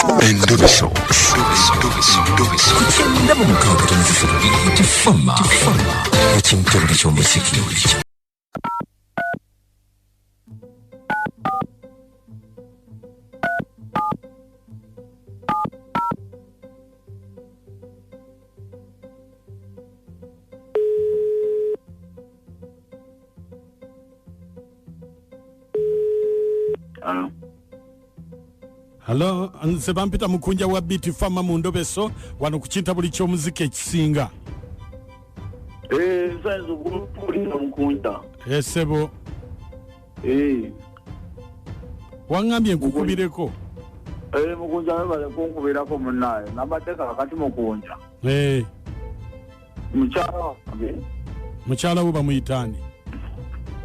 Endobeso Ku 96.3 Beat Fama, ekintobuli ky'omuziki. Alo. Halo, nze bampita mukunja wa Beat Fama mu ndobeso wano ku kintabuli ky'omuziki ekisinga. Eh, nsanze okumpulira mukunja. Esebo. Eh. Waŋŋambye nkukubireko. Eh, mukunja webale kunkubirako munnaye. Nabadde kaakati mukunja. Eh. Mukyala wange. Mukyala wo bamuyita ani?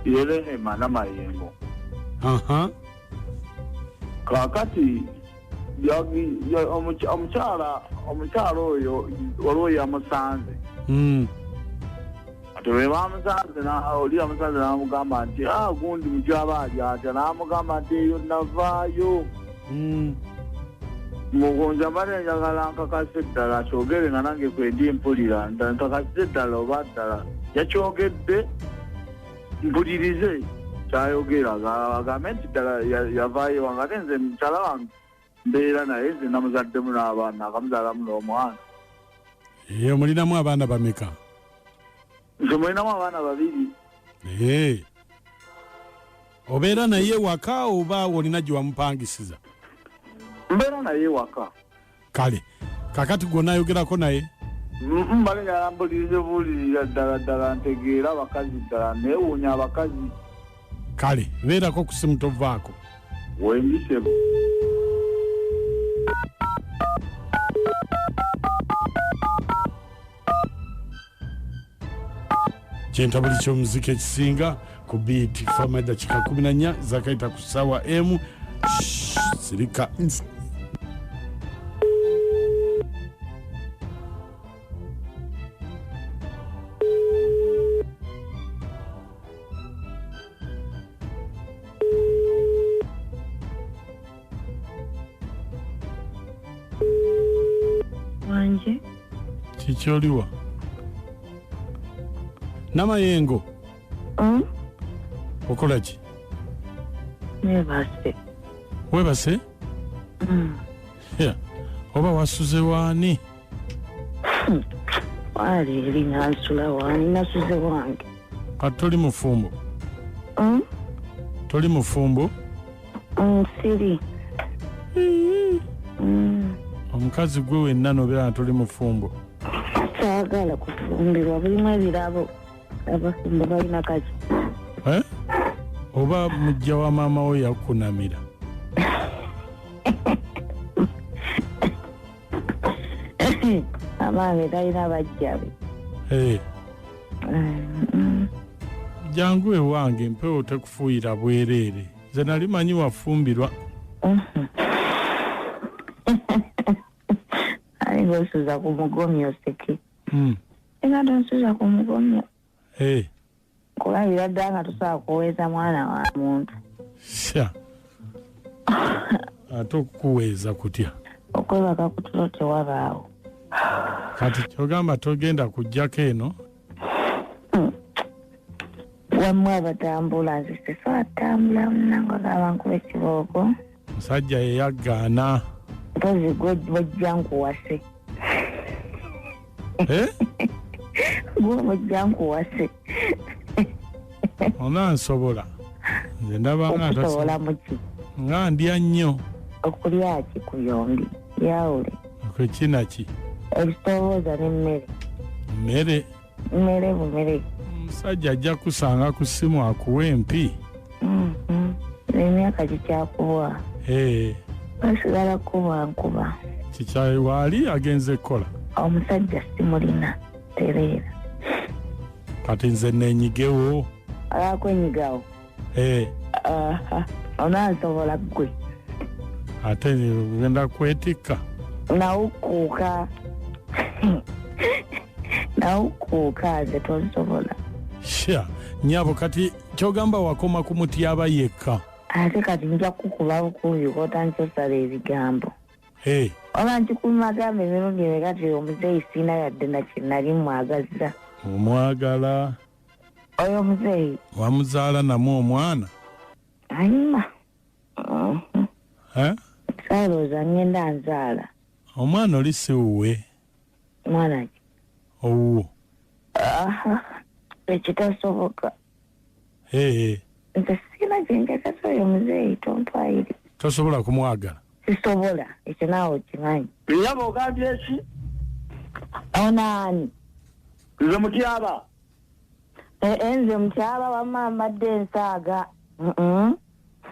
Ye Rehema Namayengo. Aha. Kaakati omukyala oyo waliwo yamusanze. Ate bwe bamusanze oli yamusanze n'amugamba nti, gundi mukyala ali atya? N'amugamba nti eyo navaayo. Mukunja mbadde njagala nkakase ddala kyogere nga nange kwendi mpulira, nkakase ddala oba ddala yakyogedde mpulirize kyayogera, agambe nti ddala yavaayo wange, ate nze mukyala wange mbeera naye nze namuzaddemu n'abaana, akamuzaalamu n'omwana. Ee, mulinamu abaana bameka? Nze mulinamu abaana babiri. Ee. Obeera naye waka oba olina gye wamupangisiza? Mbeera naye waka. Kale, kakati gwe onaayogerako naye? Mbale njagala mpulirize buulirira ddala ddala ntegeera abakazi ddala, neewuunya abakazi. Kale, beerako ku simu tovaako. Wembise. Kyentabuli ky'omuziki ekisinga ku Beat Fama, eddakiika 14 zakayita ku ssaawa emu. Shh, sirika. Wanje. Kikyoliwa? Namayengo. Okola ki? Neebase. Weebase? Yeah. Oba wasuze waani? Waali eri nansula waani, nasuze wange. Kati toli mufumbo? Toli mufumbo? Siri. Omukazi gwe wenna n'obeera nga toli mufumbo. Saagala kufumbirwa, bulimu ebirabo. Abafumbo balina kaki? Eh? Oba mujja wa maama we yakunamira? Amaange talina bajja be. Eh. Jangu ewange empewo tekufuuyira bwereere. Nze nali manyi wafumbirwa. Ani ng'osuza ku mugomyo oseke? Nga tonsuza ku mugomyo. Eh. Kulabira ddala nga tosobola kuweeza mwana wa muntu. Sha. Ate okukuweeza kutya? Okwebaka ku tulo tewabaawo. Kati kyogamba togenda kujjako eno? Wammwe abatambula, nze sisobola kutambula munnange agamba nkuba ekibooko. Musajja ye yaggaana. Mpozi gwe bw'ojja nkuwase. Eh? Gwe bw'ojja nkuwase. Onansobola. Nze ndaba nga Okusobola muki? Nga ndya nnyo. Okulya ki ku byombi? Yawule. Okukina ki? Ebitowooza n'emmere. Mmere? Mmere bumere. Omusajja ajja kusanga ku ssimu akuwe empi. Emyaka gikyakubwa. Eh. Basigala kuba nkuba. Kikyayi waali agenze kukola. Omusajja simulina tereera. Kati nze neenyigewo. Akwenyigawo. Eh. Aha. Onansobola ggwe. Ate ogenda kwetikka. Nawukkuuka. Nawukkuuka nze tonsobola. Sha, nnyabo kati ky'ogamba wakoma ku mutyaba yekka. Ate kati nja kukuba bukubi k'otandise osala ebigambo. Hey. Oba nkikumagamba emirundi emeka ti omuzeeyi siina yadde nali mwagazza. Omwagala. Oyo omuzeeyi. Wamuzaala namu omwana? Anyuma. Eh? Saalowooza ngenda nzaala. Omwana oli si wuwe? Mwana ki? Owuwo. Aha, ekitasoboka. Hey. Nze sirina kye njagaza oyo omuzeeyi tontwayiri. Tosobola kumwagala? Sisobola, ekyo naawe okimanyi. Nyabo ogambye ki? Ono ani? Nze Mutyaba. Nze Mutyaba wamma mbadde nsaaga.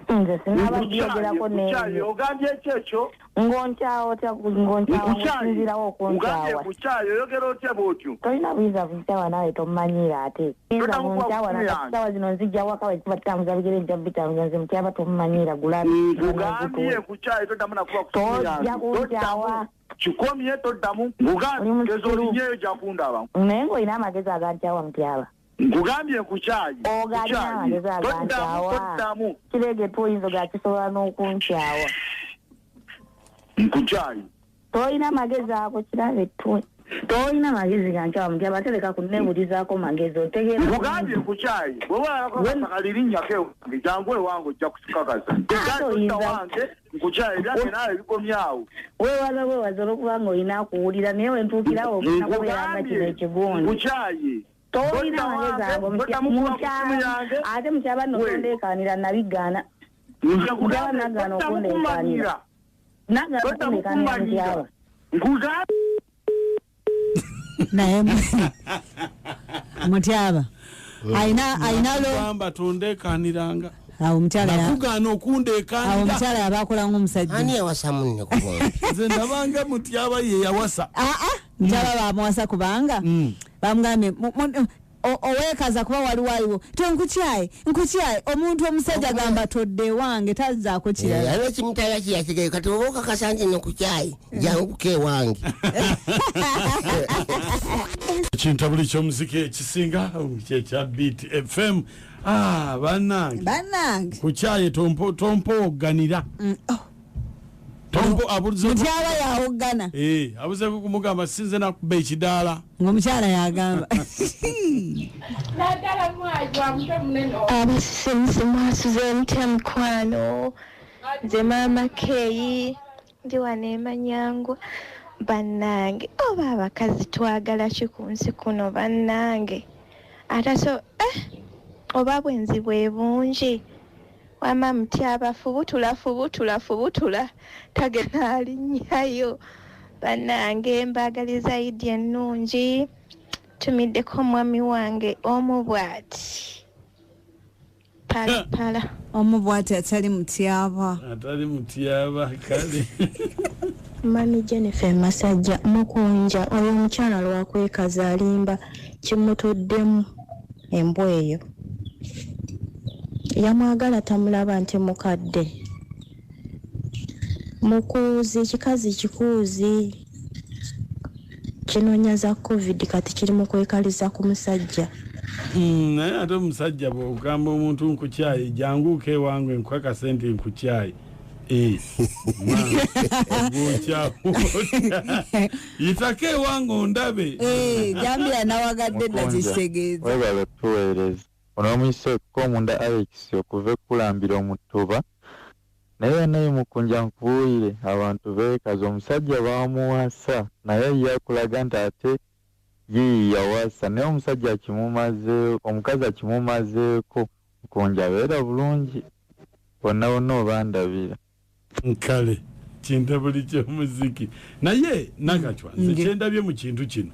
Nze sinaba kuyogerako n'ebyo. Ogambye ki ekyo? Ng'onkyawa otya ng'onkyawa ng'osinziirawo okunkyawa. Nkukyaye oyogera otya bw'otyo? Tolina buyinza bunkyawa naawe tommanyiira ate. Buyinza bunkyawa ssaawa zino nzijja waka bwe tuba tutambuza bigere nja bitambuza nze Mutyaba tommanyiira gulabe. Nkugambye nkukyaye toddamu nakuba ku ssimu yange. Tojja kunkyawa. Kikomye toddamu. Nkugambye geza olinyeyo ojja kundaba. Naye ng'olina amagezi agankyawa Mutyaba. Nkugambye nkukyaye. Ogalina amagezi agankyawa. Toddamu. Kireegetwa oyinza ogakisobola n'okunkyawa. Nkukyaye. Tolina magezi ago kirabe ttwe. Tolina magezi gankyawa Mutyaba tereka kunneebuulizaako magezi otegeera. Nkugambye nkukyaye. Bw'oba olaba ewange jangu ewange ojja kukakasa. Wange nkukyaye ebyange naawe bikomyawo. Weewaza bwewaza olw'okuba ng'olina akuwulira naye we ntuukirawo olina kubeera nga kino ekigundi. Nkukyaye. Tolina magezi ago Mutyaba ate Mutyaba nno tondeekaanira nabigaana. Mutyaba nagaana okundeekaanira. Nagaana okundeekaanira Mutyaba. Naye Mutyaba ayina lo gamba tondeekaaniranga. Awo omukyala nakugaana okundeekaanira. Awo omukyala yabakola ng'omusajja. Ani yawasa munne ku bombi? Nze ndabanga Mutyaba ye yawasa. Mutyaba bamuwasa kubanga bamugambye oweekaza kuba waliwo aliwo nkukyaye nkukyaye omuntu omusajja agamba todde wange tazzaako kirala. Aliwo kimutala kiyakigayo kati oba okakasa nti nkukyaye jangu kuka ewange. Ekintabuli ky'omuziki ekisinga kyekya Beat FM. Bannange. Bannange. Kukyaye tompoogganira. Tompo abuze Mutyaba yawoggana. Abuze kumugamba sinze nakuba ekidaala. Ng'omukyala yagamba. Abasisimuse mwasuze mutya mikwano. Nze Maama Keyi ndi wano e Manyangwa. Bannange oba abakazi twagala ki ku nsi kuno bannange. Ate so oba bwenzi bwe bungi. Wamma Mutyaba fubutula fubutula fubutula tagenda alinnyayo. Bannange mbaagaliza Idi ennungi. Tumiddeko omwami wange omu bw'ati. Pala pala. Omu bw'ati atali Mutyaba. Atali Mutyaba kale. Mami Jennifer Masajja Mukunja oyo omukyala lwakwekaza alimba kimutoddemu embwa eyo. Yamwagala tamulaba nti mukadde. Mukuuzi kikazi kikuuzi kinoonya za COVID kati kiri mu kwekaliza ku musajja. Naye ate omusajja bw'ogamba omuntu nkukyaye janguuka ewange nkukakase nti nkukyaye. Yitako ewange ondabe. Jambira nawagadde dda kitegeeza. Webale tuweereza. Ono omuyise omunda Alex okuva ekulambira omutuba. Naye naye Mukunja nkubuulire abantu beekaza omusajja baamuwasa naye ye akulaga nti ate ye yawasa naye omusajja akimumazeeko omukazi akimumazeeko. Mukunja beera bulungi bonna bonna obandabira. Nkale kintabuli ky'omuziki naye Nakachwa nze kyendabye mu kintu kino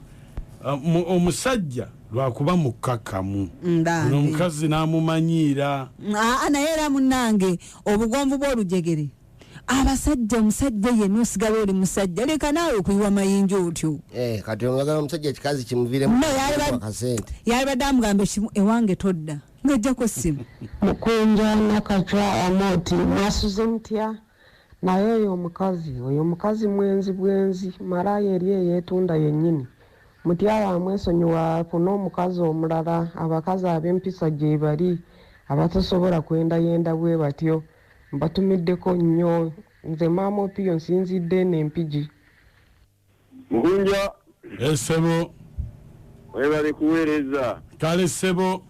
omusajja lwakuba mukkakkamu ono omukazi n'amumanyiira. Naye era munnange obugonvu bw'olujegere abasajja omusajja yenna osigala oli musajja leka naawe okuyiwa mayinja otyo. Kati oyagala omusajja ekikazi kimuviiremu akasente. Yalibadde amugamba ewange todda ng'ojjako ssimu. Mukunja Nakachwa Amoti mwasuze mutya? Naye oyo omukazi mwenzi bwenzi malaaya eri eyeetunda yennyini. Mutyaba amwesonyiwa afune omukazi omulala. Abakazi ab'empisa gye bali abatasobola kwendayenda bwe batyo. Mbatumiddeko nnyo Nze Maama Opiyo nsinzidde eno Empigi. Mukunja. Esebo. Webale kuweereza. Kale sebo.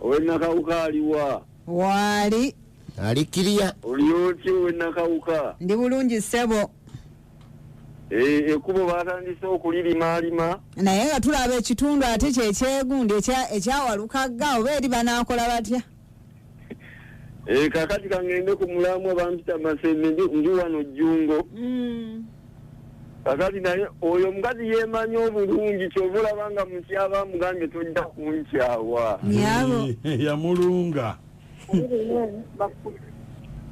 Ow'ennakawuka aliwa? Waali. Ali kiriya. Oli otya ow'ennakawuka? Ndi bulungi ssebo. Ekkubo baatandise okulirimalima. Naye nga tulaba ekitundu ate kyekyegundi ekyawalukagga oba eri banaakola batya? Kakati kangende ku mulamwa bampita Masembe ndi wano Jjungo. Kakati naye oyo omukazi yeemanyi obulungi ky'oba olaba nga mukyaba amugambye tojja kunkyawa. Nyabo. Yamulunga.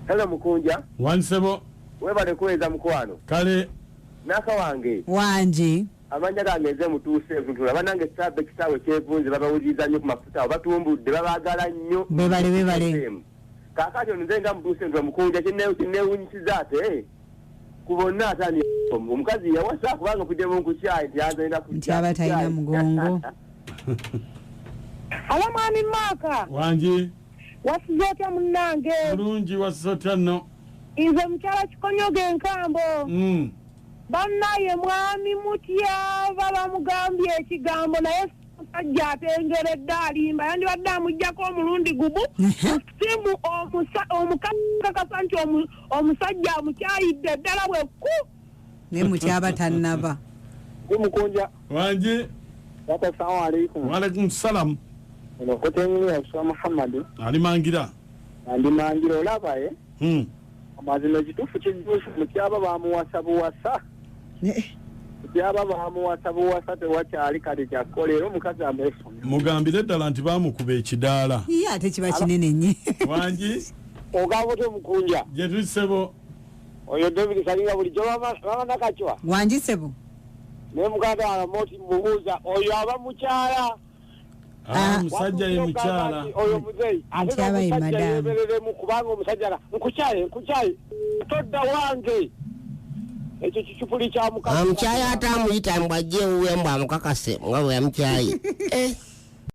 Hello Mukunja. Wansebo. Webale kuweza mukwano. Kale. Naka wange. Wangi. Amanya gange nze mutuuse ntula banange sabe kitaawe kyevunze babawuliriza nnyo ku mafuta awo batumbudde babaagala nnyo. Bebale bebale. Kaakati ono nze nga mutuuse ntula Mukunja kinneewunyisiza ate ku bonna atani omukazi yawasa kubanga kuddemu nkukyayi nti yanzalina Nti aba talina mugongo. Alo mwami Maka. Wangi. Wasize otya munnange? Bulungi wasize otya nno? Nze mukyala Kikonyogo enkambo. Bannaye mwami Mutyaba bamugambye ekigambo naye omusajja atengeredde alimba yandibadde amuggyako omulundi gumu simu omukazi kakasa nti omusajja amukyayidde ddala bwe ku ne Mutyaba tannaba. Mukunja. Wangi. Assalamu alaikum. Wa alaikum salam. Ono kotenga ya Muhammad. Ali mangira. Andi mangira olaba Amazima ekituufu kijjuufu Mutyaba bamuwasa buwasa. Mutyaba bamuwasa buwasa tewakyali kati kyakukola era omukazi amwesomye. Mugambire ddala nti baamukuba ekidaala. Ye ate kiba kinene nnyo. Wangi. Ogamba otya Mukunja? Gye tuli ssebo. Oyo David Kalinga bulijjo baba Nakacwa. Wangi ssebo. Naye muganda wange Moti mubuuza oyo aba mukyala. Omusajja ye mukyala. Oyo muzeeyi. Ate omusajja yeebereremu kubanga omusajja nkukyaye nkukyaye todda wange. Ekyo kicupuli kya mukazi. Amukyaye ate amuyita mbw ajje ewuwe mbw amukakase nga bwe yamukyaye.